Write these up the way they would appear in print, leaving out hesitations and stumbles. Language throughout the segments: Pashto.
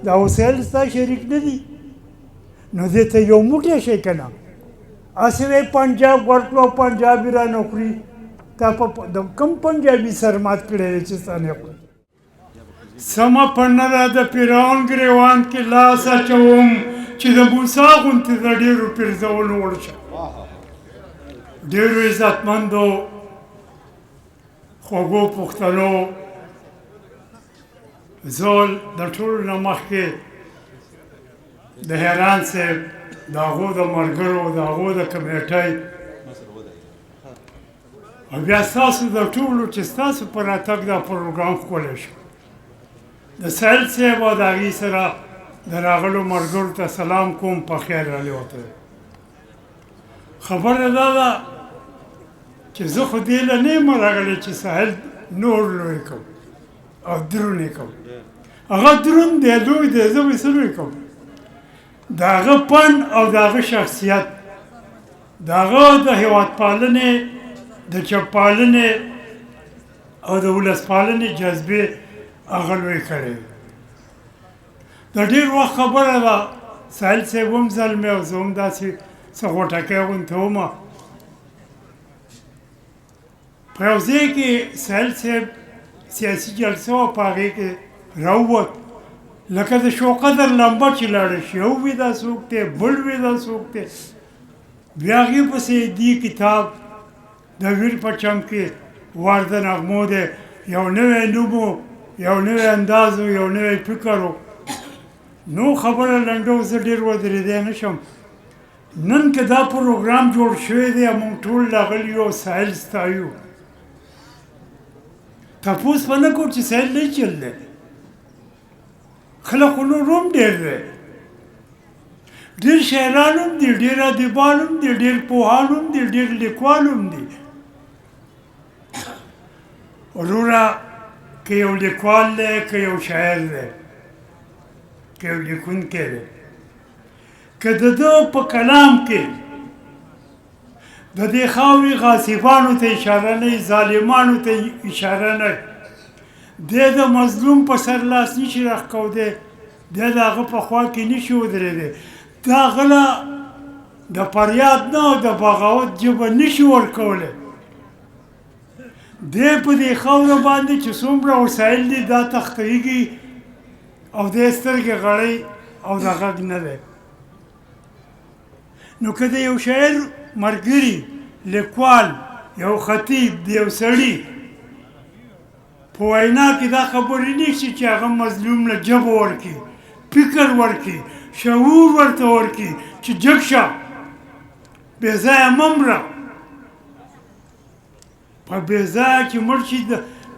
دا وسایل ستا شریک نه دي، نو دې ته یو موټی شي که نه؟ هسې وایي پنجاب ورکړو، پنجابي رانه خوري. تا په د کوم پنجابي سر مات کړی دی چې ستا نه خوري؟ سمه په نه ده د فرعون ګریوان کې لاس اچوم چې د موسی غوندې د ډېرو پیرزونو وړ شم. ډېرو عزتمندو خوږو پښتنو، زه د ټولو نه مخکې د حیران صاحب، د هغو د ملګرو، د هغو د کمیټۍ او بیا ستاسو د ټولو چې ستاسو په راتګ دا پروګرام ښکلی شو، د سهیل صاحب او د هغې سره د راغلو ملګرو ته سلام کوم، په خیر رالیوتی. خبره دا ده چې زه خو دې له نه یم راغلی چې ساحل نور لوی کوم او درون یې کوم. هغه درون دی، لوی دی، زه به یې څه لوی کوم؟ د هغه فن او د هغه شخصیت، د هغه د هېوادپالنې، د چپپالنې او د ولسپالنې جذبې هغه لوی کړی دی. د ډېر وخت خبره ده، ساحل صاحب هم زلمی او زه هم داسې څه غوټکی غوندې وم. په یو ځای کې ساحل صاحب سیاسي جلسه وه، په هغې کې راووت لکه د شوقدر لمبه چې لاړه شي، یو وي دا څوک دی، بل وي دا څوک دی. بیا هغې پسې دې کتاب د ویر په چم کې وار د نغمو دی، یو نوی نوم و، یو نوی انداز و، یو نوی فکر و. نو خبره لنډو، زه ډېر ودرېدی نه شم. نن که دا پروګرام جوړ شوی دی، موږ ټول راغلي یو، ساحل ستایو. تپوس به نه کوو چې ساحل نه چل دی، خلک خو نور هم ډېر دی، ډېر شاعران هم دي، ډېر ادیبان هم دي، ډېر پوهان هم دي، ډېر لیکوال هم دي. وروره که یو لیکوال دی، که یو شاعر دی، که یو لیکونکی دی، که د ده په کلام کې د دې خاورې غاصبانو ته اشاره نه، ظالمانو ته اشاره نه، دی د مظلوم په سر لاس نشي راښکودی، دی د هغه په خوا کې نشي ودرېدی، دا غله د فریاد نه او د بغاوت ژبه نشي ورکولی. دی په دې خاوره باندې چې څومره وسایل دي دا تختېږي او دی سترګې غړی او د غږ نه دی. نو که د یو شاعر ملګري، لیکوال، یو خطیب، د یو سړي په وینا کې دا خبرې نشي چې هغه مظلوم له ژبه ورکړي، فکر ورکړي، شعور ورته ورکړي چې جګ شه، بې ځایه مه مره. په بې ځایه چې مړ شي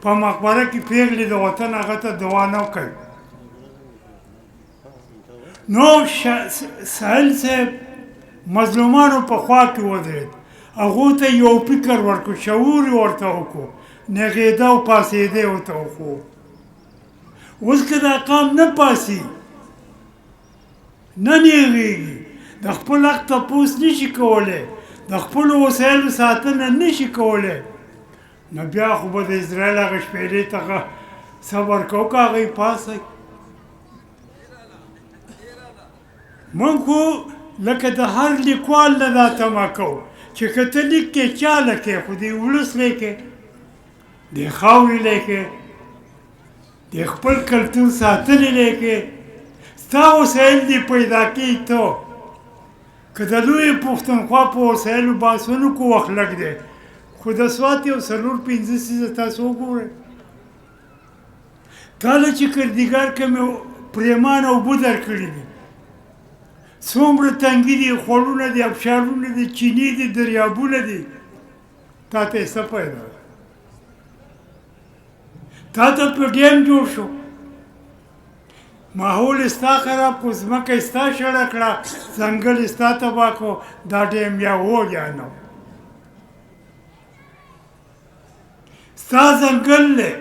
په مقبره کې پېغلې د وطن هغه ته دعا نه کوي. نو ساحل صاحب مظلومانو په خوا کې ودرېد، هغو ته یو فکر ورکړو، شعور یې ورته وکړو، نغېده او پاڅېده یې ورته وښو. اوس که دا قام نه پاڅي، نه نیغېږي، د خپل حق تپوس نشي کولی، د خپلو وسایلو ساتنه نشي کولی، نو بیا خو به د اسرائیل هغه شپېلې ته صبر کوو که هغوی پاڅئ. موږ خو لکه د هر لیکوال نه دا تمه کوو چې که ته لیک کې چا لکې، خو دې ولس لیکې، دې خاورې لیکې، دې خپل کلتور ساتنې لیکې، ستا وسایل دې پیدا کړي. ته که د لویې پښتونخوا په وسایلو بحث ونه کړو وخت لږ دی، خو د سوات یو څلور پنځه څیزه تاسو وګورئ. تا له چې کردګار کومې پرېمانه اوبه درکړي دي، څومره تنګي دي، خوړونه دي، ابشارونه دي، چینې دي، دریابونه دي، تا ته یې څه پیدا ده؟ تا ته په ډیم جوړ شو، ماحول یې ستا خراب کړو، ځمکه یې ستا شړه کړه، ځنګل یې ستا تباه کړو، دا ډیم یا و یا نه ستا ځنګل دی.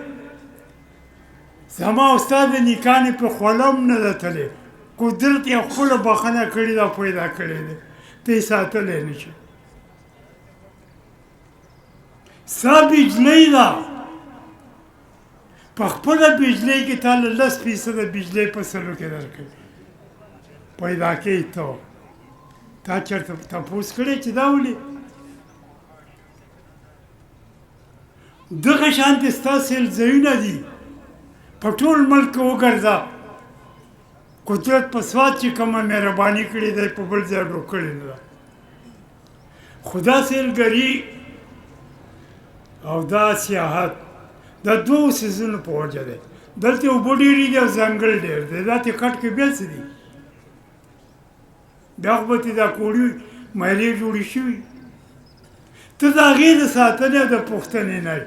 زما او ستا د نیکانې په خوله هم نه ده تللې، قدرت یې خپله بخښنه کړې ده، پیدا کړې ده، ته یې ساتلی نه شې. ستا بجلۍ ده، په خپله بجلۍ کې تا له 10% بجلۍ په سلو کې درکوي، پیدا کوي. ته تا چېرته تپوس کړی چې دا ولې دغه شانتې ستا سیل ځایونه دي؟ په ټول ملک کې وګرځه، قدرت په سوات چې کومه مهرباني کړې ده په بل ځای ډو کړې نه ده. خو دا سیلګري او دا سیاحت د دوو څیزونو په وجه دی. دلته اوبه ډېرې دي او ځنګل ډېر دی. دا ترې کټ کې بیا څه دي؟ بیا خو به ترې دا کوړي میلې جوړې شوي. ته د هغې د ساتنې او د پوښتنې نه یې.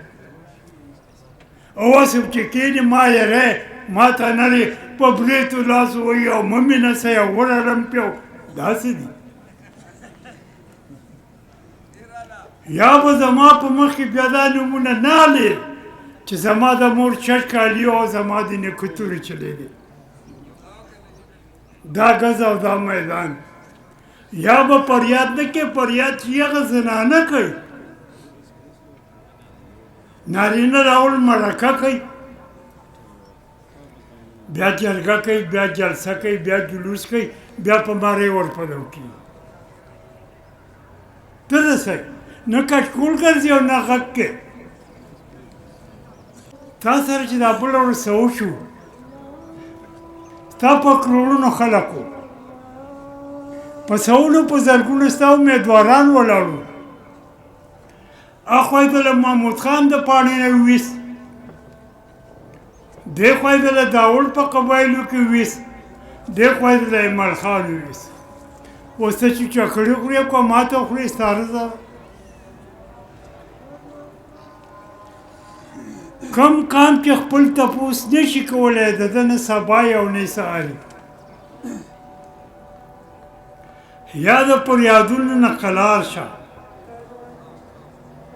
او اوس چې کښېنې ما یې ما ته نه دی په برېتو لاس وهي او مه مې نسئ او ورړم پې او داسې دي. یا به زما په مخ کې بیا دا نومونه نه اخلې چې زما د مور چټ کالي او زما د نیکه تورې چلېدې، دا ګز او دا میدان. یا به پریاد نه کې، پریاد چې هغه زنانه کوي، نارینه راول مرکه کوي، بیا جرګه کوي، بیا جلسه کوي، بیا جلوس کوي، بیا په مارۍ ورپلو کېږي. ته د څه نه کچکول ګرځي او نه غږ کې. تا سره چې دا بله ورځ څه وشو، ستا په کروړونو خلک وو، په سوونو په زرګونو ستا امیدواران ولاړ وو. اخوا یې د له محمود خان د پاڼې نه وویست، دې خوا یې د له داوړ په قبایلو کې وویست، دې خوا یې د له ایمل خان وویست. اوس ته چې چکړې خورې که ماته خورې، ستا رضا. کم قام چې خپل تپوس نه شي کولی، د ده نه سبا او نه سهار. یا د پریادونو نه قلار شه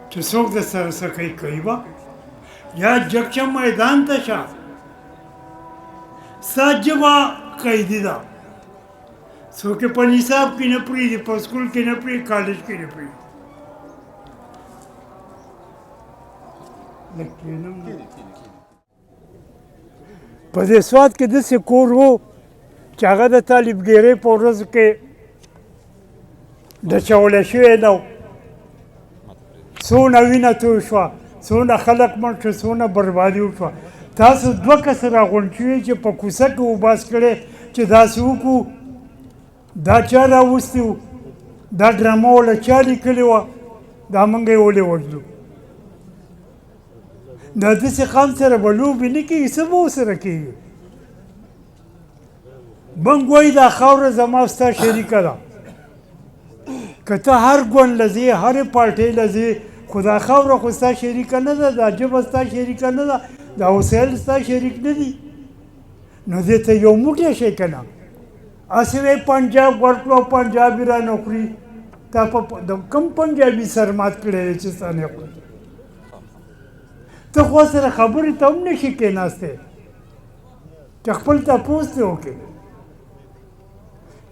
چې څوک د سره څه کوي کوي به، یا جګ شه میدان ته شه. ستا ژبه قیدي ده، څوک یې په نصاب کې نه پرېږدي، په سکول کې نه پرېږدي، کالج کې نه پرېږدي. په دې سوات کې داسې کور و چې هغه د طالبګیرۍ په ورځو کې ډچولی شوی نه و. څونه وینه توی شوه، څونه خلک مړ شو، څونه بربادي وشوه. تاسو دوه کسه راغونډ شوي چې په کوڅه کې وباس کړی چې داسې وکړو، دا چا راوستي وو، دا ډرامه وله چا لیکلې وه، دا موږ یې ولې وژلو؟ دا داسې قام سره به لوبې نه کېږي، څه به ورسره کېږي؟ موږ وایي دا خاوره زما ستا شریکه ده، که ته هر ګوند له ځې، هرې پارټۍ له ځې، خو دا خاوره خو ستا شریکه نه ده، دا ژبه ستا شریکه نه ده، دا وسایل ستا شریک نه دي. نو دې ته یو موټی شئ که نه، هسې وایي پنجاب ورکړو، پنجابي رانه خوري. تا په کوم پنجابي سر مات کړی دی چې ستا نه خوري؟ ته خو سره خبرې ته هم نه شي کېناستی چې خپل تپوس دې وکړې.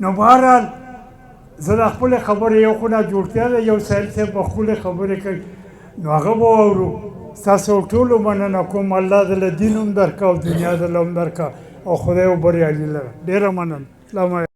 نو بهرحال زه د خپلې خبرې یو خو ناجوړتیا ده، یو ساحل صاحب به ښکلې خبرې کوي، نو هغه به واورو. ستاسو ټولو مننه کوم، الله دې له دین هم درکړه او دنیا دې له هم درکړه او خدای وبریالي لره. ډېره مننه.